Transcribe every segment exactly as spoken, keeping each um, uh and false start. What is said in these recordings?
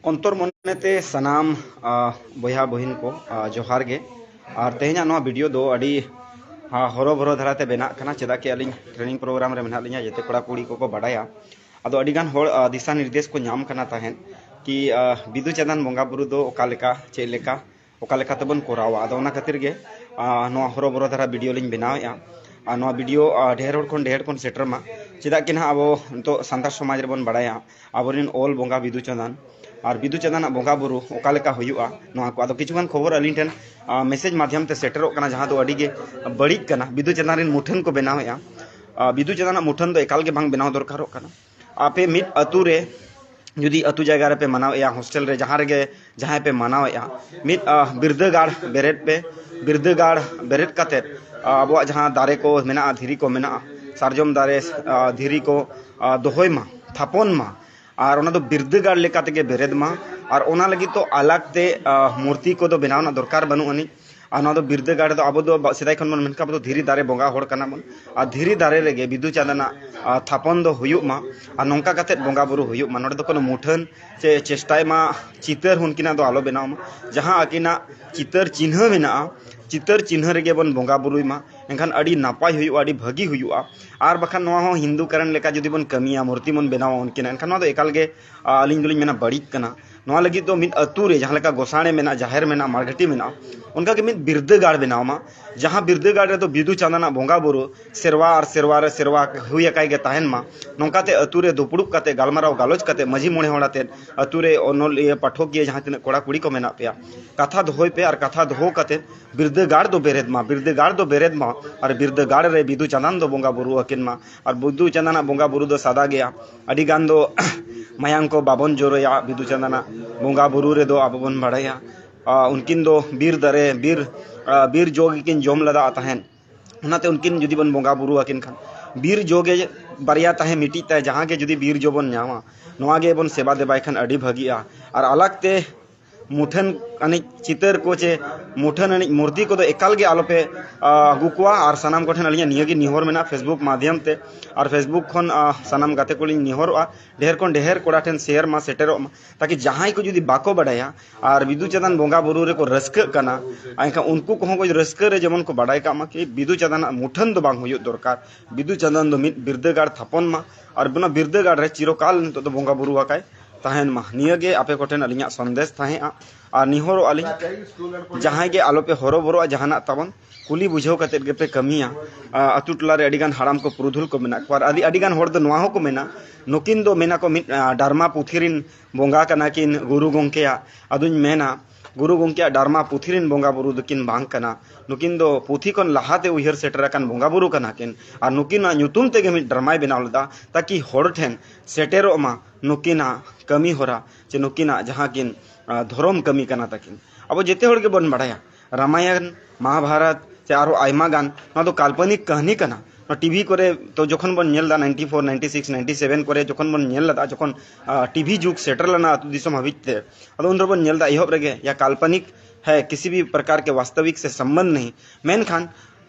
ᱚᱱᱛᱚᱨ ᱢᱚᱱᱮᱛᱮ ᱥᱟᱱᱟᱢ, ᱟ, ᱵᱚᱭᱦᱟ ᱵᱚᱦᱤᱱ ᱠᱚ, ᱟ, ᱡᱚᱦᱟᱨ ᱜᱮ᱾ ᱟᱨ ᱛᱮᱦᱮᱧᱟᱜ ᱱᱚᱣᱟ ᱵᱷᱤᱰᱤᱭᱳ ᱫᱚ ᱟᱹᱰᱤ, ᱟ, ᱦᱚᱨᱚᱵᱚᱨᱚ ᱫᱷᱟᱨᱟᱛᱮ ᱵᱮᱱᱟᱜ ᱠᱟᱱᱟ, ᱪᱮᱫᱟᱜ ᱠᱤ ᱟᱹᱞᱤᱧ ᱴᱨᱮᱱᱤᱝ ᱯᱨᱳᱜᱨᱟᱢ ᱨᱮ ᱢᱮᱱᱟᱜ ᱞᱤᱧᱟ, ᱡᱮᱛᱮ ᱠᱚᱲᱟ ᱠᱩᱲᱤ ᱠᱚᱠᱚ ᱵᱟᱰᱟᱭᱟ᱾ ᱟᱫᱚ ᱟᱹᱰᱤᱜᱟᱱ ᱦᱚᱲ, ᱟ, ᱫᱤᱥᱟ ᱱᱤᱨᱫᱮᱥ ᱠᱚ ᱧᱟᱢ ᱠᱟᱱᱟ ᱛᱟᱦᱮᱸᱫ ᱠᱤ, ᱟ, ᱵᱤᱫᱩ ᱪᱟᱸᱫᱟᱱ ᱵᱚᱸᱜᱟ ᱵᱩᱨᱩ ᱫᱚ ᱚᱠᱟ ᱞᱮᱠᱟ, ᱪᱮᱫ ᱞᱮᱠᱟ, ᱚᱠᱟ ᱞᱮᱠᱟ ᱛᱮᱵᱚᱱ ᱠᱚᱨᱟᱣᱟ᱾ ᱟᱫᱚ ᱚᱱᱟ ᱠᱷᱟᱹᱛᱤᱨ ᱜᱮ, ᱟ, ᱱᱚᱣᱟ ᱦᱚᱨᱚᱵᱚᱨᱚ ᱫᱷᱟᱨᱟ ᱵᱷᱤᱰᱤᱭᱳ ᱞᱤᱧ ᱵᱮᱱᱟᱣᱮᱫᱼᱟ᱾ ᱟᱨ ᱱᱚᱣᱟ ᱵᱷᱤᱰᱤᱭᱳ, ᱟ, ᱰᱷᱮᱨ ᱦᱚᱲ ᱠᱷᱚᱱ ᱰᱷᱮᱨ ᱵᱚᱱ ᱥᱮᱴᱮᱨ ᱢᱟ, ᱪᱮᱫᱟᱜ ᱠᱤ ᱱᱟᱦᱟᱜ ᱟᱵᱚ ᱱᱤᱛᱚᱜ ᱥᱟᱱᱛᱟᱲ ᱥᱚᱢᱟᱡᱽ ᱨᱮᱵᱚᱱ ᱵᱟᱲᱟᱭᱟ ᱟᱵᱚᱨᱮᱱ ᱚᱞ ᱵᱚᱸᱜᱟ ᱵᱤᱫᱩ ᱪᱟᱸᱫᱟᱱ᱾ ᱟᱨ ᱵᱤᱫᱩ ᱪᱟᱸᱫᱟᱱᱟᱜ ᱵᱚᱸᱜᱟ ᱵᱩᱨᱩ ᱚᱠᱟ ᱞᱮᱠᱟ ᱦᱩᱭᱩᱜᱼᱟ, ᱱᱚᱣᱟ ᱠᱚ᱾ ᱟᱫᱚ ᱠᱤᱪᱷᱩ ᱜᱟᱱ ᱠᱷᱚᱵᱚᱨ ᱟᱹᱞᱤᱧ ᱴᱷᱮᱱ, ᱟ, ᱢᱮᱥᱮᱡᱽ ᱢᱟᱫᱽᱫᱷᱚᱢ ᱛᱮ ᱥᱮᱴᱮᱨᱚᱜ ᱠᱟᱱᱟ, ᱡᱟᱦᱟᱸ ᱫᱚ ᱟᱹᱰᱤ ᱜᱮ ᱵᱟᱹᱲᱤᱡ ᱠᱟᱱᱟ᱾ ᱵᱤᱫᱩ ᱪᱟᱸᱫᱟᱱ ᱨᱮᱱ ᱢᱩᱴᱷᱟᱹᱱ ᱠᱚ ᱵᱮᱱᱟᱣᱮᱫᱼᱟ᱾ ᱟ, ᱵᱤᱫᱩ ᱪᱟᱸᱫᱟᱱᱟᱜ ᱢᱩᱴᱷᱟᱹᱱ ᱫᱚ ᱮᱠᱟᱞ ᱜᱮ ᱵᱟᱝ ᱵᱮᱱᱟᱣ ᱫᱚᱨᱠᱟᱨᱚᱜ ᱠᱟᱱᱟ᱾ ᱟᱯᱮ ᱢᱤᱫ ᱟᱹᱛᱩ ᱨᱮ ᱡᱩᱫᱤ ᱟᱹᱛᱩ ᱡᱟᱭᱜᱟ ᱨᱮᱯᱮ ᱢᱟᱱᱟᱣᱮᱫᱼᱟ, ᱦᱳᱥᱴᱮᱞ ᱨᱮ, ᱡᱟᱦᱟᱸ ᱨᱮᱜᱮ ᱡᱟᱦᱟᱸᱭ ᱯᱮ ᱢᱟᱱᱟᱣᱮᱫᱼᱟ, ᱢᱤᱫ, ᱟ, ᱵᱤᱨᱫᱟᱹᱜᱟᱲ ᱵᱮᱨᱮᱫ ᱯᱮ, ᱵᱤᱨᱫᱟᱹᱜᱟᱲ ᱵᱮᱨᱮᱫ ᱠᱟᱛᱮᱫ, ᱟ, ᱟᱵᱚᱣᱟᱜ ᱡᱟᱦᱟᱸ ᱫᱟᱨᱮ ᱠᱚ ᱢᱮᱱᱟᱜᱼᱟ, ᱫᱷᱤᱨᱤ ᱠᱚ ᱢᱮᱱᱟᱜᱼᱟ, ᱥᱟᱨᱡᱚᱢ ᱫᱟᱨᱮ, ᱟ, ᱫᱷᱤᱨᱤ ᱠᱚ, ᱟ, ᱫᱚᱦᱚᱭ ᱢᱟ, ᱛᱷᱟᱯᱚᱱ ᱢᱟ᱾ ᱟᱨ ᱚᱱᱟ ᱫᱚ ᱵᱤᱨᱫᱟᱹᱜᱟᱲ ᱞᱮᱠᱟ ᱛᱮᱜᱮ ᱵᱮᱨᱮᱫ ᱢᱟ᱾ ᱟᱨ ᱚᱱᱟ ᱞᱟᱹᱜᱤᱫ ᱫᱚ ᱟᱞᱟᱜᱽ ᱛᱮ, ᱟ, ᱢᱩᱨᱛᱤ ᱠᱚᱫᱚ ᱵᱮᱱᱟᱣ ᱨᱮᱱᱟᱜ ᱫᱚᱨᱠᱟᱨ ᱵᱟᱹᱱᱩᱜ ᱟᱹᱱᱤᱡ᱾ ᱟᱨ ᱱᱚᱣᱟ ᱫᱚ ᱵᱤᱨᱫᱟᱹᱜᱟᱲ ᱨᱮᱫᱚ ᱟᱵᱚ ᱫᱚ ᱵᱟ-, ᱥᱮᱫᱟᱭ ᱠᱷᱚᱱ ᱵᱚᱱ ᱢᱮᱱ ᱠᱟᱜ, ᱟᱵᱚ ᱫᱚ ᱫᱷᱤᱨᱤ ᱫᱟᱨᱮ ᱵᱚᱸᱜᱟ ᱦᱚᱲ ᱠᱟᱱᱟ ᱵᱚᱱ᱾ ᱟᱨ ᱫᱷᱤᱨᱤ ᱫᱟᱨᱮ ᱨᱮᱜᱮ ᱵᱤᱫᱩ ᱪᱟᱸᱫᱟᱱᱟᱜ, ᱟ, ᱛᱷᱟᱯᱚᱱ ᱫᱚ ᱦᱩᱭᱩᱜ ᱢᱟ᱾ ᱟᱨ ᱱᱚᱝᱠᱟ ᱠᱟᱛᱮᱫ ᱵᱚᱸᱜᱟ ᱵᱩᱨᱩ ᱦᱩᱭᱩᱜ ᱢᱟ᱾ ᱱᱚᱰᱮ ᱫᱚ ᱠᱳᱱᱳ ᱢᱩᱴᱷᱟᱹᱱ ᱪᱮ ᱪᱮᱥᱴᱟᱭ ᱢᱟ ᱪᱤᱛᱟᱹᱨ ᱦᱚᱸ ᱩᱱᱠᱤᱱᱟᱜ ᱫᱚ ᱟᱞᱚ ᱵᱮᱱᱟᱣ ᱢᱟ᱾ ᱡᱟᱦᱟᱸ ᱟᱹᱠᱤᱱᱟᱜ ᱪᱤᱛᱟᱹᱨ ᱪᱤᱱᱦᱟᱹ ᱢᱮᱱᱟᱜᱼᱟ, ᱪᱤᱛᱟᱹᱨ ᱪᱤᱱᱦᱟᱹ ᱨᱮᱜᱮ ᱵᱚᱱ ᱵᱚᱸᱜᱟ ᱵᱩᱨᱩᱭ ᱢᱟ, ᱮᱱᱠᱷᱟᱱ ᱟᱹᱰᱤ ᱱᱟᱯᱟᱭ ᱦᱩᱭᱩᱜᱼᱟ, ᱟᱹᱰᱤ ᱵᱷᱟᱹᱜᱤ ᱦᱩᱭᱩᱜᱼᱟ᱾ ᱟᱨ ᱵᱟᱠᱷᱟᱱ ᱱᱚᱣᱟ ᱦᱚᱸ ᱦᱤᱱᱫᱩ ᱠᱟᱨᱚᱱ ᱞᱮᱠᱟ ᱡᱩᱫᱤ ᱵᱚᱱ ᱠᱟᱹᱢᱤᱭᱟ, ᱢᱩᱨᱛᱤ ᱵᱚᱱ ᱵᱮᱱᱟᱣᱟ ᱩᱱᱠᱤᱱᱟᱜ, ᱮᱱᱠᱷᱟᱱ ᱱᱚᱣᱟ ᱫᱚ ᱮᱠᱟᱞ ᱜᱮ, ᱟ, ᱟᱹᱞᱤᱧ ᱫᱚᱞᱤᱧ ᱢᱮᱱᱟ ᱵᱟᱹᱲᱤᱡ ᱠᱟᱱᱟ᱾ ᱱᱚᱣᱟ ᱞᱟᱹᱜᱤᱫ ᱫᱚ ᱢᱤᱫ ᱟᱹᱛᱩ ᱨᱮ ᱡᱟᱦᱟᱸ ᱞᱮᱠᱟ ᱜᱚᱥᱟᱬᱮ ᱢᱮᱱᱟᱜᱼᱟ, ᱡᱟᱦᱮᱨ ᱢᱮᱱᱟᱜᱼᱟ, ᱢᱟᱲᱜᱷᱟᱹᱴᱤ ᱢᱮᱱᱟᱜᱼᱟ, ᱚᱱᱠᱟᱜᱮ ᱢᱤᱫ ᱵᱤᱨᱫᱟᱹᱜᱟᱲ ᱵᱮᱱᱟᱣ ᱢᱟ, ᱡᱟᱦᱟᱸ ᱵᱤᱨᱫᱟᱹᱜᱟᱲ ᱨᱮᱫᱚ ᱵᱤᱫᱩ ᱪᱟᱸᱫᱟᱱᱟᱜ ᱵᱚᱸᱜᱟ ᱵᱩᱨᱩ ᱥᱮᱨᱣᱟ ᱟᱨ ᱥᱮᱨᱣᱟ ᱨᱮ ᱥᱮᱨᱣᱟ ᱦᱩᱭ ᱟᱠᱟᱭ ᱜᱮ ᱛᱟᱦᱮᱱ ᱢᱟ᱾ ᱱᱚᱝᱠᱟᱛᱮ ᱟᱹᱛᱩ ᱨᱮ ᱫᱩᱯᱲᱩᱵ ᱠᱟᱛᱮ, ᱜᱟᱞᱢᱟᱨᱟᱣ ᱜᱟᱞᱚᱪ ᱠᱟᱛᱮ, ᱢᱟᱹᱡᱷᱤ ᱢᱚᱬᱮ ᱦᱚᱲ ᱟᱛᱮᱫ, ᱟᱹᱛᱩ ᱨᱮ ᱚᱱᱚᱞᱤᱭᱟᱹ, ᱯᱟᱴᱷᱚᱠᱤᱭᱟᱹ, ᱡᱟᱦᱟᱸ ᱛᱤᱱᱟᱹᱜ ᱠᱚᱲᱟ ᱠᱩᱲᱤ ᱠᱚ ᱢᱮᱱᱟᱜ ᱯᱮᱭᱟ, ᱠᱟᱛᱷᱟ ᱫᱚᱦᱚᱭ ᱯᱮ᱾ ᱟᱨ ᱠᱟᱛᱷᱟ ᱫᱚᱦᱚ ᱠᱟᱛᱮ ᱵᱤᱨᱫᱟᱹᱜᱟᱲ ᱫᱚ ᱵᱮᱨᱮᱫ ᱢᱟ, ᱵᱤᱨᱫᱟᱹᱜᱟᱲ ᱫᱚ ᱵᱮᱨᱮᱫ ᱢᱟ᱾ ᱟᱨ ᱵᱤᱨᱫᱟᱹᱜᱟᱲ ᱨᱮ ᱵᱤᱫᱩ ᱪᱟᱸᱫᱟᱱ ᱫᱚ ᱵᱚᱸᱜᱟ ᱵᱩᱨᱩ ᱟᱹᱠᱤᱱ ᱢᱟ᱾ ᱟᱨ ᱵᱤᱫᱩ ᱪᱟᱸᱫᱟᱱᱟᱜ ᱵᱚᱸᱜᱟ ᱵᱩᱨᱩ ᱫᱚ ᱥᱟᱫᱟ ᱜᱮᱭᱟ᱾ ᱟᱹᱰᱤ ᱜᱟᱱ ᱫᱚ ᱢᱟᱭᱟᱝ ᱠᱚ ᱵᱟᱵᱚᱱ ᱡᱚᱨᱚᱭᱟ ᱵᱤᱫᱩ ᱪᱟᱸᱫᱟᱱᱟᱜ ᱵᱚᱸᱜᱟ ᱵᱩᱨᱩ ᱨᱮᱫᱚ᱾ ᱟᱵᱚ ᱵᱚᱱ ᱵᱟᱲᱟᱭᱟ, ᱟ, ᱩᱱᱠᱤᱱ ᱫᱚ ᱵᱤᱨ ᱫᱟᱨᱮ, ᱵᱤᱨ, ᱟ, ᱵᱤᱨ ᱡᱚ ᱜᱮᱠᱤᱱ ᱡᱚᱢ ᱞᱮᱫᱟ ᱛᱟᱦᱮᱸᱫ᱾ ᱚᱱᱟᱛᱮ ᱩᱱᱠᱤᱱ ᱡᱩᱫᱤ ᱵᱚᱱ ᱵᱚᱸᱜᱟ ᱵᱩᱨᱩ ᱟᱹᱠᱤᱱ ᱠᱷᱟᱱ, ᱵᱤᱨ ᱡᱚ ᱜᱮ ᱵᱟᱨᱭᱟ ᱛᱟᱦᱮᱸ ᱢᱤᱫᱴᱤᱡ ᱛᱟᱭ, ᱡᱟᱦᱟᱸ ᱜᱮ ᱡᱩᱫᱤ ᱵᱤᱨ ᱡᱚ ᱵᱚᱱ ᱧᱟᱢᱟ, ᱱᱚᱣᱟ ᱜᱮ ᱵᱚᱱ ᱥᱮᱵᱟ ᱫᱮᱵᱟᱭ ᱠᱷᱟᱱ ᱟᱹᱰᱤ ᱵᱷᱟᱹᱜᱤᱜᱼᱟ᱾ ᱟᱨ ᱟᱞᱟᱜᱽ ᱛᱮ ᱢᱩᱴᱷᱟᱹᱱ ᱟᱹᱱᱤᱡ ᱪᱤᱛᱟᱹᱨ ᱠᱚ ᱪᱮ ᱢᱩᱴᱷᱟᱹᱱ ᱟᱹᱱᱤᱡ ᱢᱩᱨᱛᱤ ᱠᱚᱫᱚ ᱮᱠᱟᱞ ᱜᱮ ᱟᱞᱚᱯᱮ, ᱟ, ᱟᱹᱜᱩ ᱠᱚᱣᱟ᱾ ᱟᱨ ᱥᱟᱱᱟᱢ ᱠᱚᱴᱷᱮᱱ ᱟᱹᱞᱤᱧᱟᱜ ᱱᱤᱭᱟᱹ ᱜᱮ ᱱᱮᱦᱚᱨ ᱢᱮᱱᱟᱜᱼᱟ, Facebook ᱢᱟᱫᱷᱭᱚᱢ ᱛᱮ ᱟᱨ Facebook ᱠᱷᱚᱱ, ᱟ, ᱥᱟᱱᱟᱢ ᱜᱟᱛᱮ ᱠᱚᱞᱤᱧ ᱱᱮᱦᱚᱨᱚᱜᱼᱟ, ᱰᱷᱮᱨ ᱠᱷᱚᱱ ᱰᱷᱮᱨ ᱠᱚᱲᱟ ᱴᱷᱮᱱ share ᱢᱟ ᱥᱮᱴᱮᱨᱚᱜ ᱢᱟ, ᱛᱟᱠᱤ ᱡᱟᱦᱟᱸᱭ ᱠᱚ ᱡᱩᱫᱤ ᱵᱟᱠᱚ ᱵᱟᱰᱟᱭᱟ ᱟᱨ ᱵᱤᱫᱩ ᱪᱟᱸᱫᱟᱱ ᱵᱚᱸᱜᱟ ᱵᱩᱨᱩ ᱨᱮᱠᱚ ᱨᱟᱹᱥᱠᱟᱹᱜ ᱠᱟᱱᱟ, ᱮᱱᱠᱷᱟᱱ ᱩᱱᱠᱩ ᱠᱚᱦᱚᱸ ᱠᱚ ᱨᱟᱹᱥᱠᱟᱹ ᱨᱮ ᱡᱮᱢᱚᱱ ᱠᱚ ᱵᱟᱰᱟᱭ ᱠᱟᱜ ᱢᱟ ᱠᱤ ᱵᱤᱫᱩ ᱪᱟᱸᱫᱟᱱᱟᱜ ᱢᱩᱴᱷᱟᱹᱱ ᱫᱚ ᱵᱟᱝ ᱦᱩᱭᱩᱜ ᱫᱚᱨᱠᱟᱨ᱾ ᱵᱤᱫᱩ ᱪᱟᱸᱫᱟᱱ ᱫᱚ ᱢᱤᱫ ᱵᱤᱨᱫᱟᱹᱜᱟᱲ ᱛᱷᱟᱯᱚᱱ ᱢᱟ ᱟᱨ ᱚᱱᱟ ᱵᱤᱨᱫᱟᱹᱜᱟᱲ ᱨᱮ ᱪᱤᱨᱚᱠᱟᱞ ᱱᱤᱛᱚᱜ ᱫᱚ ᱵᱚᱸᱜᱟ ᱵᱩᱨᱩ ᱟᱠᱟᱭ ᱛᱟᱦᱮᱱ ᱢᱟ᱾ ᱱᱤᱭᱟᱹ ᱜᱮ ᱟᱯᱮ ᱠᱚᱴᱷᱮᱱ ᱟᱹᱞᱤᱧᱟᱜ ᱥᱚᱱᱫᱮᱥ ᱛᱟᱦᱮᱸᱜᱼᱟ᱾ ᱟᱨ ᱱᱮᱦᱚᱨᱚᱜ ᱟᱹᱞᱤᱧ, ᱡᱟᱦᱟᱸᱭ ᱜᱮ ᱟᱞᱚᱯᱮ ᱦᱚᱨᱚᱵᱚᱨᱚᱜᱼᱟ, ᱡᱟᱦᱟᱱᱟᱜ ᱛᱟᱵᱚᱱ ᱠᱩᱞᱤ ᱵᱩᱡᱷᱟᱹᱣ ᱠᱟᱛᱮᱫ ᱜᱮᱯᱮ ᱠᱟᱹᱢᱤᱭᱟ᱾ ᱟ, ᱟᱛᱳ ᱴᱚᱞᱟ ᱨᱮ ᱟᱹᱰᱤᱜᱟᱱ ᱦᱟᱲᱟᱢ ᱠᱚ ᱯᱩᱨᱩᱫᱷᱩᱞ ᱠᱚ ᱢᱮᱱᱟᱜ ᱠᱚᱣᱟ᱾ ᱟᱨ ᱟᱹᱰᱤ, ᱟᱹᱰᱤᱜᱟᱱ ᱦᱚᱲ ᱫᱚ ᱱᱚᱣᱟ ᱦᱚᱸᱠᱚ ᱢᱮᱱᱟ, ᱱᱩᱠᱤᱱ ᱫᱚ ᱢᱮᱱᱟ ᱠᱚ ᱢᱤᱫ, ᱟ, ᱰᱟᱨᱢᱟ ᱯᱩᱛᱷᱤ ᱨᱤᱱ ᱵᱚᱸᱜᱟ ᱠᱟᱱᱟ ᱠᱤᱱ ᱜᱩᱨᱩ ᱜᱚᱢᱠᱮᱭᱟᱜ᱾ ᱟᱫᱚᱧ ᱢᱮᱱᱟ, ᱜᱩᱨᱩ ᱜᱚᱢᱠᱮᱭᱟᱜ ᱰᱟᱨᱢᱟ ᱯᱩᱛᱷᱤ ᱨᱤᱱ ᱵᱚᱸᱜᱟ ᱵᱩᱨᱩ ᱫᱚᱠᱤᱱ ᱵᱟᱝ ᱠᱟᱱᱟ᱾ ᱱᱩᱠᱤᱱ ᱫᱚ ᱯᱩᱛᱷᱤ ᱠᱷᱚᱱ ᱞᱟᱦᱟᱛᱮ ᱩᱭᱦᱟᱹᱨ ᱥᱮᱴᱮᱨ ᱟᱠᱟᱱ ᱵᱚᱸᱜᱟ ᱵᱩᱨᱩ ᱠᱟᱱᱟ ᱠᱤᱱ᱾ ᱟᱨ ᱱᱩᱠᱤᱱᱟᱜ ᱧᱩᱛᱩᱢ ᱛᱮᱜᱮ ᱢᱤᱫ ᱰᱨᱟᱢᱟᱭ ᱵᱮᱱᱟᱣ ᱞᱮᱫᱟ, ᱛᱟᱠᱤ ᱦᱚᱲ ᱴᱷᱮᱱ ᱥᱮᱴᱮᱨᱚᱜ ᱢᱟ ᱱᱩᱠᱤᱱᱟᱜ ᱠᱟᱹᱢᱤ ᱦᱚᱨᱟ ᱪᱮ ᱱᱩᱠᱤᱱᱟᱜ ᱡᱟᱦᱟᱸ ᱠᱤᱱ, ᱟ, ᱫᱷᱚᱨᱚᱢ ᱠᱟᱹᱢᱤ ᱠᱟᱱᱟ ᱛᱟᱹᱠᱤᱱ᱾ ᱟᱵᱚ ᱡᱮᱛᱮ ᱦᱚᱲ ᱜᱮᱵᱚᱱ ᱵᱟᱲᱟᱭᱟ, ᱨᱟᱢᱟᱭᱚᱱ, ᱢᱚᱦᱟᱵᱷᱟᱨᱚᱛ ᱥᱮ ᱟᱨᱚ ᱟᱭᱢᱟ ᱜᱟᱱ, ᱱᱚᱣᱟ ᱫᱚ ᱠᱟᱞᱯᱚᱱᱤᱠ ᱠᱟᱹᱦᱱᱤ ᱠᱟᱱᱟ᱾ ᱱᱚᱣᱟ ᱴᱤᱵᱷᱤ ᱠᱚᱨᱮ ᱛᱚ ᱡᱚᱠᱷᱚᱱ ᱵᱚᱱ ᱧᱮᱞ ᱮᱫᱟ, ninety four, ninety six, ninety seven ᱠᱚᱨᱮ ᱡᱚᱠᱷᱚᱱ ᱵᱚᱱ ᱧᱮᱞ ᱞᱮᱫᱟ, ᱡᱚᱠᱷᱚᱱ, ᱟ, ᱴᱤᱵᱷᱤ ᱡᱩᱜᱽ ᱥᱮᱴᱮᱨ ᱞᱮᱱᱟ ᱟᱹᱛᱩ ᱫᱤᱥᱚᱢ ᱦᱟᱹᱵᱤᱡ ᱛᱮ, ᱟᱫᱚ ᱩᱱ ᱨᱮᱵᱚᱱ ᱧᱮᱞ ᱮᱫᱟ ᱮᱦᱚᱵ ᱨᱮᱜᱮ, ᱭᱟ ᱠᱟᱞᱯᱚᱱᱤᱠ ᱦᱮ, ᱠᱤᱥᱤ ᱵᱷᱤ ᱯᱨᱚᱠᱟᱨ ᱠᱮ ᱵᱟᱥᱛᱚᱵᱤᱠ ᱥᱮ ᱥᱚᱢᱵᱚᱱᱫᱷ ᱱᱟᱦᱤ᱾ ᱢᱮᱱᱠᱷᱟᱱ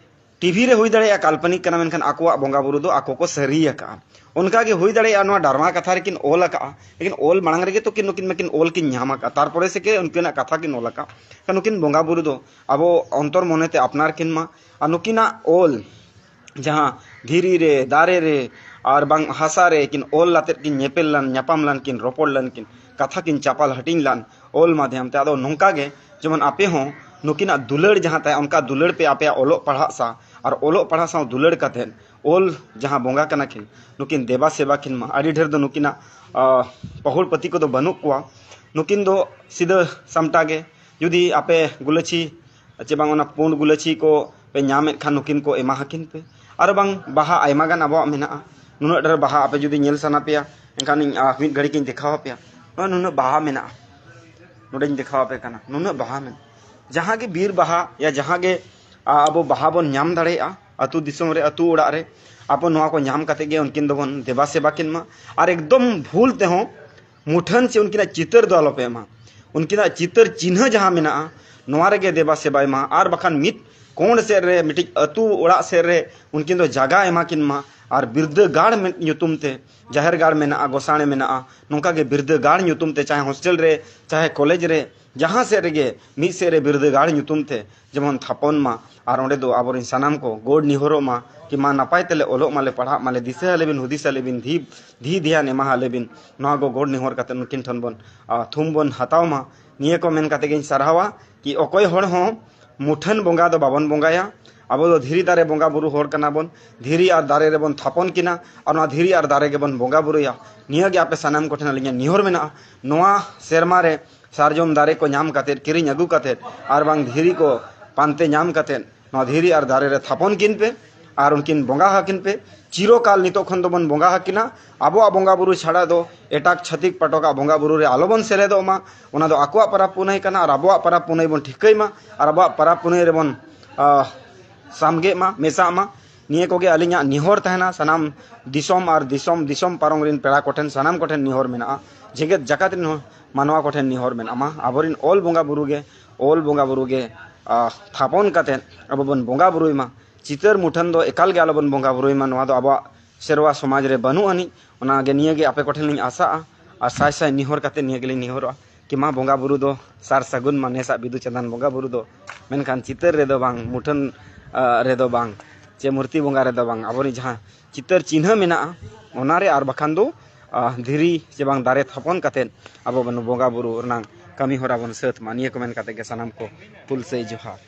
ᱴᱤᱵᱷᱤ ᱨᱮ ᱦᱩᱭ ᱫᱟᱲᱮᱭᱟᱜᱼᱟ ᱠᱟᱞᱯᱚᱱᱤᱠ ᱠᱟᱱᱟ, ᱢᱮᱱᱠᱷᱟᱱ ᱟᱠᱚᱣᱟᱜ ᱵᱚᱸᱜᱟ ᱵᱩᱨᱩ ᱫᱚ ᱟᱠᱚ ᱠᱚ ᱥᱟᱹᱨᱤ ᱟᱠᱟᱜᱼᱟ᱾ ᱚᱱᱠᱟ ᱜᱮ ᱦᱩᱭ ᱫᱟᱲᱮᱭᱟᱜᱼᱟ ᱱᱚᱣᱟ ᱰᱨᱟᱢᱟ ᱠᱟᱛᱷᱟ ᱨᱮᱠᱤᱱ ᱚᱞ ᱟᱠᱟᱜᱼᱟ, ᱞᱮᱠᱤᱱ ᱚᱞ ᱢᱟᱲᱟᱝ ᱨᱮᱜᱮ ᱛᱚ ᱠᱤᱱ ᱱᱩᱠᱤᱱ ᱢᱟᱠᱤᱱ ᱚᱞ ᱠᱤᱱ ᱧᱟᱢ ᱟᱠᱟᱫᱼᱟ, ᱛᱟᱨᱯᱚᱨᱮ ᱥᱮ ᱠᱮ ᱩᱱᱠᱤᱱᱟᱜ ᱠᱟᱛᱷᱟ ᱠᱤᱱ ᱚᱞ ᱟᱠᱟᱫᱼᱟ᱾ ᱱᱩᱠᱤᱱ ᱵᱚᱸᱜᱟ ᱵᱩᱨᱩ ᱫᱚ ᱟᱵᱚ ᱚᱱᱛᱚᱨ ᱢᱚᱱᱮᱛᱮ ᱟᱯᱱᱟᱨ ᱠᱤᱱ ᱢᱟ᱾ ᱟᱨ ᱱᱩᱠᱤᱱᱟᱜ ᱚᱞ ᱡᱟᱦᱟᱸ ᱫᱷᱤᱨᱤ ᱨᱮ, ᱫᱟᱨᱮ ᱨᱮ, ᱟᱨ ᱵᱟᱝ ᱦᱟᱥᱟ ᱨᱮ ᱠᱤᱱ ᱚᱞ ᱟᱛᱮᱫ ᱠᱤᱱ ᱧᱮᱯᱮᱞ ᱞᱮᱱ, ᱧᱟᱯᱟᱢ ᱞᱮᱱ ᱠᱤᱱ, ᱨᱚᱯᱚᱲ ᱞᱮᱱ ᱠᱤᱱ, ᱠᱟᱛᱷᱟ ᱠᱤᱱ ᱪᱟᱯᱟᱞ ᱦᱟᱹᱴᱤᱧ ᱞᱮᱱ ᱚᱞ ᱢᱟᱫᱷᱭᱟᱢ ᱛᱮ᱾ ᱟᱫᱚ ᱱᱚᱝᱠᱟ ᱜᱮ ᱡᱮᱢᱚᱱ ᱟᱯᱮ ᱦᱚᱸ ᱱᱩᱠᱤᱱᱟᱜ ᱫᱩᱞᱟᱹᱲ ᱡᱟᱦᱟᱸ ᱛᱟᱦᱮᱸ, ᱚᱱᱠᱟ ᱫᱩᱞᱟᱹᱲ ᱯᱮ ᱟᱯᱮᱭᱟᱜ ᱚᱞᱚᱜ ᱯᱟᱲᱦᱟᱜ ᱥᱟᱶ, ᱟᱨ ᱚᱞᱚᱜ ᱯᱟᱲᱦᱟᱜ ᱥᱟᱶ ᱫᱩᱞᱟᱹᱲ ᱠᱟᱛᱮᱫ ᱚᱞ ᱡᱟᱦᱟᱸ ᱵᱚᱸᱜᱟ ᱠᱟᱱᱟ ᱠᱤᱱ, ᱱᱩᱠᱤᱱ ᱫᱮᱵᱟ ᱥᱮᱵᱟ ᱠᱤᱱ ᱢᱟ᱾ ᱟᱹᱰᱤ ᱰᱷᱮᱨ ᱫᱚ ᱱᱩᱠᱤᱱᱟᱜ, ᱟ, ᱯᱟᱹᱦᱩᱲ ᱯᱟᱹᱛᱤ ᱠᱚᱫᱚ ᱵᱟᱹᱱᱩᱜ ᱠᱚᱣᱟ᱾ ᱱᱩᱠᱤᱱ ᱫᱚ ᱥᱤᱫᱷᱟᱹ ᱥᱟᱢᱴᱟ ᱜᱮ, ᱡᱩᱫᱤ ᱟᱯᱮ ᱜᱩᱞᱟᱹᱪᱷᱤ ᱪᱮ ᱵᱟᱝ ᱚᱱᱟ ᱯᱩᱸᱰ ᱜᱩᱞᱟᱹᱪᱷᱤ ᱠᱚ ᱯᱮ ᱧᱟᱢᱮᱫ ᱠᱷᱟᱱ ᱱᱩᱠᱤᱱ ᱠᱚ ᱮᱢᱟ ᱟᱹᱠᱤᱱ ᱯᱮ᱾ ᱟᱨ ᱵᱟᱝ ᱵᱟᱦᱟ ᱟᱭᱢᱟ ᱜᱟᱱ ᱟᱵᱚᱣᱟᱜ ᱢᱮᱱᱟᱜᱼᱟ, ᱱᱩᱱᱟᱹᱜ ᱰᱷᱮᱨ ᱵᱟᱦᱟ ᱟᱯᱮ ᱡᱩᱫᱤ ᱧᱮᱞ ᱥᱟᱱᱟ ᱯᱮᱭᱟ, ᱮᱱᱠᱷᱟᱱ ᱤᱧ, ᱟ, ᱢᱤᱫ ᱜᱷᱟᱹᱲᱤᱡ ᱤᱧ ᱫᱮᱠᱷᱟᱣ ᱟᱯᱮᱭᱟ᱾ ᱱᱚᱜᱼᱚᱭ ᱱᱩᱱᱟᱹᱜ ᱵᱟᱦᱟ ᱢᱮᱱᱟᱜᱼᱟ, ᱱᱚᱰᱮᱧ ᱫᱮᱠᱷᱟᱣ ᱟᱯᱮ ᱠᱟᱱᱟ, ᱱᱩᱱᱟᱹᱜ ᱵᱟᱦᱟ ᱢᱮᱱᱟᱜᱼᱟ᱾ ᱡᱟᱦᱟᱸ ᱜᱮ ᱵᱤᱨ ᱵᱟᱦᱟ ᱭᱟ ᱡᱟᱦᱟᱸ ᱜᱮ, ᱟ, ᱟᱵᱚ ᱵᱟᱦᱟ ᱵᱚᱱ ᱧᱟᱢ ᱫᱟᱲᱮᱭᱟᱜᱼᱟ ᱟᱹᱛᱩ ᱫᱤᱥᱚᱢ ᱨᱮ, ᱟᱹᱛᱩ ᱚᱲᱟᱜ ᱨᱮ, ᱟᱵᱚ ᱱᱚᱣᱟ ᱠᱚ ᱧᱟᱢ ᱠᱟᱛᱮ ᱜᱮ ᱩᱱᱠᱤᱱ ᱫᱚᱵᱚᱱ ᱫᱮᱵᱟ ᱥᱮᱵᱟ ᱠᱤᱱ ᱢᱟ᱾ ᱟᱨ ᱮᱠᱫᱚᱢ ᱵᱷᱩᱞ ᱛᱮᱦᱚᱸ ᱢᱩᱴᱷᱟᱹᱱ ᱪᱮ ᱩᱱᱠᱤᱱᱟᱜ ᱪᱤᱛᱟᱹᱨ ᱫᱚ ᱟᱞᱚᱯᱮ ᱮᱢᱟ᱾ ᱩᱱᱠᱤᱱᱟᱜ ᱪᱤᱛᱟᱹᱨ ᱪᱤᱱᱦᱟᱹ ᱡᱟᱦᱟᱸ ᱢᱮᱱᱟᱜᱼᱟ, ᱱᱚᱣᱟ ᱨᱮᱜᱮ ᱫᱮᱵᱟ ᱥᱮᱵᱟᱭ ᱢᱟ᱾ ᱟᱨ ᱵᱟᱠᱷᱟᱱ ᱢᱤᱫ ᱠᱚᱬ ᱥᱮᱫ ᱨᱮ, ᱢᱤᱫᱴᱤᱡ ᱟᱹᱛᱩ ᱚᱲᱟᱜ ᱥᱮᱫ ᱨᱮ ᱩᱱᱠᱤᱱ ᱫᱚ ᱡᱟᱭᱜᱟ ᱮᱢᱟ ᱠᱤᱱ ᱢᱟ᱾ ᱟᱨ ᱵᱤᱨᱫᱟᱹᱜᱟᱲ ᱢᱮᱱ-, ᱧᱩᱛᱩᱢ ᱛᱮ ᱡᱟᱦᱮᱨ ᱜᱟᱲ ᱢᱮᱱᱟᱜᱼᱟ, ᱜᱚᱥᱟᱬᱮ ᱢᱮᱱᱟᱜᱼᱟ, ᱱᱚᱝᱠᱟ ᱜᱮ ᱵᱤᱨᱫᱟᱹᱜᱟᱲ ᱧᱩᱛᱩᱢ ᱛᱮ, ᱪᱟᱦᱮ ᱦᱳᱥᱴᱮᱞ ᱨᱮ, ᱪᱟᱦᱮ ᱠᱚᱞᱮᱡᱽ ᱨᱮ, ᱡᱟᱦᱟᱸ ᱥᱮᱫ ᱨᱮᱜᱮ ᱢᱤᱫ ᱥᱮᱫ ᱨᱮ ᱵᱤᱨᱫᱟᱹᱜᱟᱲ ᱧᱩᱛᱩᱢ ᱛᱮ ᱡᱮᱢᱚᱱ ᱛᱷᱟᱯᱚᱱ ᱢᱟ᱾ ᱟᱨ ᱚᱸᱰᱮ ᱫᱚ ᱟᱵᱚᱨᱮᱱ ᱥᱟᱱᱟᱢ ᱠᱚ ᱜᱚᱰ ᱱᱮᱦᱚᱨᱚᱜ ᱢᱟ, ᱠᱤ ᱢᱟ ᱱᱟᱯᱟᱭ ᱛᱮᱞᱮ ᱚᱞᱚᱜ ᱢᱟᱞᱮ, ᱯᱟᱲᱦᱟᱜ ᱢᱟᱞᱮ, ᱫᱤᱥᱟᱹ ᱟᱞᱮ ᱵᱤᱱ, ᱦᱩᱫᱤᱥ ᱟᱞᱮ ᱵᱤᱱ, ᱫᱷᱤ ᱫᱷᱤ ᱫᱷᱮᱭᱟᱱ ᱮᱢᱟ ᱟᱞᱮ ᱵᱤᱱ᱾ ᱱᱚᱣᱟ ᱠᱚ ᱜᱚᱰ ᱱᱮᱦᱚᱨ ᱠᱟᱛᱮ ᱩᱱᱠᱤᱱ ᱴᱷᱮᱱ ᱵᱚᱱ, ᱟ, ᱛᱷᱩᱢ ᱵᱚᱱ ᱦᱟᱛᱟᱣ ᱢᱟ᱾ ᱱᱤᱭᱟᱹ ᱠᱚ ᱢᱮᱱ ᱠᱟᱛᱮ ᱜᱤᱧ ᱥᱟᱨᱦᱟᱣᱟ ᱠᱤ ᱚᱠᱚᱭ ᱦᱚᱲ ᱦᱚᱸ ᱢᱩᱴᱷᱟᱹᱱ ᱵᱚᱸᱜᱟ ᱫᱚ ᱵᱟᱵᱚᱱ ᱵᱚᱸᱜᱟᱭᱟ᱾ ᱟᱵᱚ ᱫᱚ ᱫᱷᱤᱨᱤ ᱫᱟᱨᱮ ᱵᱚᱸᱜᱟ ᱵᱩᱨᱩ ᱦᱚᱲ ᱠᱟᱱᱟ ᱵᱚᱱ᱾ ᱫᱷᱤᱨᱤ ᱟᱨ ᱫᱟᱨᱮ ᱨᱮᱵᱚᱱ ᱛᱷᱟᱯᱚᱱ ᱠᱤᱱᱟ ᱟᱨ ᱱᱚᱣᱟ ᱫᱷᱤᱨᱤ ᱟᱨ ᱫᱟᱨᱮ ᱜᱮᱵᱚᱱ ᱵᱚᱸᱜᱟ ᱵᱩᱨᱩᱭᱟ᱾ ᱱᱤᱭᱟᱹ ᱜᱮ ᱟᱯᱮ ᱥᱟᱱᱟᱢ ᱠᱚᱴᱷᱮᱱ ᱟᱹᱞᱤᱧᱟᱜ ᱱᱮᱦᱚᱨ ᱢᱮᱱᱟᱜᱼᱟ᱾ ᱱᱚᱣᱟ ᱥᱮᱨᱢᱟ ᱨᱮ ᱥᱟᱨᱡᱚᱢ ᱫᱟᱨᱮ ᱠᱚ ᱧᱟᱢ ᱠᱟᱛᱮᱫ, ᱠᱤᱨᱤᱧ ᱟᱹᱜᱩ ᱠᱟᱛᱮᱫ, ᱟᱨ ᱵᱟᱝ ᱫᱷᱤᱨᱤ ᱠᱚ ᱯᱟᱱᱛᱮ ᱧᱟᱢ ᱠᱟᱛᱮᱫ, ᱱᱚᱣᱟ ᱫᱷᱤᱨᱤ ᱟᱨ ᱫᱟᱨᱮ ᱨᱮ ᱛᱷᱟᱯᱚᱱ ᱠᱤᱱ ᱯᱮ ᱟᱨ ᱩᱱᱠᱤᱱ ᱵᱚᱸᱜᱟ ᱟᱹᱠᱤᱱ ᱯᱮ᱾ ᱪᱤᱨᱚᱠᱟᱞ ᱱᱤᱛᱚᱜ ᱠᱷᱚᱱ ᱫᱚᱵᱚᱱ ᱵᱚᱸᱜᱟ ᱟᱹᱠᱤᱱᱟ᱾ ᱟᱵᱚᱣᱟᱜ ᱵᱚᱸᱜᱟ ᱵᱩᱨᱩ ᱪᱷᱟᱲᱟ ᱫᱚ ᱮᱴᱟᱜ ᱪᱷᱟᱹᱛᱤᱠ ᱯᱟᱴᱚᱠᱟᱜ ᱵᱚᱸᱜᱟ ᱵᱩᱨᱩ ᱨᱮ ᱟᱞᱚᱵᱚᱱ ᱥᱮᱞᱮᱫᱚᱜ ᱢᱟ᱾ ᱚᱱᱟ ᱫᱚ ᱟᱠᱚᱣᱟᱜ ᱯᱚᱨᱚᱵᱽ ᱯᱩᱱᱟᱹᱭ ᱠᱟᱱᱟ ᱟᱨ ᱟᱵᱚᱣᱟᱜ ᱯᱚᱨᱚᱵᱽ ᱯᱩᱱᱟᱹᱭ ᱵᱚᱱ ᱴᱷᱤᱠᱟᱹᱭ ᱢᱟ ᱟᱨ ᱟᱵᱚᱣᱟᱜ ᱯᱚᱨᱚᱵᱽ ᱯᱩᱱᱟᱹᱭ ᱨᱮᱵᱚᱱ, ᱟᱦ, ᱥᱟᱢᱜᱮᱜ ᱢᱟ, ᱢᱮᱥᱟᱜ ᱢᱟ᱾ ᱱᱤᱭᱟᱹ ᱠᱚᱜᱮ ᱟᱹᱞᱤᱧᱟᱜ ᱱᱮᱦᱚᱨ ᱛᱟᱦᱮᱱᱟ ᱥᱟᱱᱟᱢ ᱫᱤᱥᱚᱢ ᱟᱨ ᱫᱤᱥᱚᱢ, ᱫᱤᱥᱚᱢ ᱯᱟᱨᱚᱢ ᱨᱮᱱ ᱯᱮᱲᱟ ᱠᱚᱴᱷᱮᱱ, ᱥᱟᱱᱟᱢ ᱠᱚᱴᱷᱮᱱ ᱱᱮᱦᱚᱨ ᱢᱮᱱᱟᱜᱼᱟ᱾ ᱡᱮᱜᱮᱛ ᱡᱟᱠᱟᱛ ᱨᱮᱱ ᱦᱚᱸ ᱢᱟᱱᱣᱟ ᱠᱚᱴᱷᱮᱱ ᱱᱮᱦᱚᱨ ᱢᱮᱱᱟᱜᱼᱟ ᱢᱟ᱾ ᱟᱵᱚᱨᱮᱱ ᱚᱞ ᱵᱚᱸᱜᱟ ᱵᱩᱨᱩ ᱜᱮ, ᱚᱞ ᱵᱚᱸᱜᱟ ᱵᱩᱨᱩ ᱜᱮ, ᱟᱦ, ᱛᱷᱟᱯᱚᱱ ᱠᱟᱛᱮᱫ ᱟᱵᱚ ᱵᱚᱱ ᱵᱚᱸᱜᱟ ᱵᱩᱨᱩᱭ ᱢᱟ᱾ ᱪᱤᱛᱟᱹᱨ ᱢᱩᱴᱷᱟᱹᱱ ᱫᱚ ᱮᱠᱟᱞ ᱜᱮ ᱟᱞᱚᱵᱚᱱ ᱵᱚᱸᱜᱟ ᱵᱩᱨᱩᱭ ᱢᱟ᱾ ᱱᱚᱣᱟ ᱫᱚ ᱟᱵᱚᱣᱟᱜ ᱥᱮᱨᱣᱟ ᱥᱚᱢᱟᱡᱽ ᱨᱮ ᱵᱟᱹᱱᱩᱜ ᱟᱹᱱᱤᱡ᱾ ᱚᱱᱟᱜᱮ, ᱱᱤᱭᱟᱹᱜᱮ ᱟᱯᱮ ᱠᱚᱴᱷᱮᱱ ᱞᱤᱧ ᱟᱥᱟᱜᱼᱟ ᱟᱨ ᱥᱟᱭ ᱥᱟᱭ ᱱᱮᱦᱚᱨ ᱠᱟᱛᱮᱫ ᱱᱤᱭᱟᱹ ᱜᱮᱞᱤᱧ ᱱᱮᱦᱚᱨᱚᱜᱼᱟ ᱠᱤ ᱢᱟ ᱵᱚᱸᱜᱟ ᱵᱩᱨᱩ ᱫᱚ ᱥᱟᱨ ᱥᱟᱹᱜᱩᱱ ᱢᱟ ᱱᱮᱥᱟᱜ ᱵᱤᱫᱩ ᱪᱟᱸᱫᱟᱱ ᱵᱚᱸᱜᱟ ᱵᱩᱨᱩ ᱫᱚ᱾ ᱢᱮᱱᱠᱷᱟᱱ ᱪᱤᱛᱟᱹᱨ ᱨᱮᱫᱚ ᱵᱟᱝ, ᱢᱩᱴᱷᱟᱹᱱ, ᱟ, ᱨᱮᱫᱚ ᱵᱟᱝ, ᱪᱮ ᱢᱩᱨᱛᱤ ᱵᱚᱸᱜᱟ ᱨᱮᱫᱚ ᱵᱟᱝ, ᱟᱵᱚᱨᱮᱱ ᱡᱟᱦᱟᱸ ᱪᱤᱛᱟᱹᱨ ᱪᱤᱱᱦᱟᱹ ᱢᱮᱱᱟᱜᱼᱟ, ᱚᱱᱟᱨᱮ ᱟᱨ ᱵᱟᱠᱷᱟᱱ ᱫᱚ, ᱟ, ᱫᱷᱤᱨᱤ ᱪᱮ ᱵᱟᱝ ᱫᱟᱨᱮ ᱛᱷᱟᱯᱚᱱ ᱠᱟᱛᱮᱫ ᱟᱵᱚ ᱵᱚᱱ ᱵᱚᱸᱜᱟ ᱵᱩᱨᱩ ᱨᱮᱱᱟᱜ ᱠᱟᱹᱢᱤ ᱦᱚᱨᱟ ᱵᱚᱱ ᱥᱟᱹᱛ ᱢᱟ᱾ ᱱᱤᱭᱟᱹ ᱠᱚ ᱢᱮᱱ ᱠᱟᱛᱮᱫ ᱜᱮ ᱥᱟᱱᱟᱢ ᱠᱚ ᱦᱩᱞ ᱥᱟᱹᱭ ᱡᱚᱦᱟᱨ᱾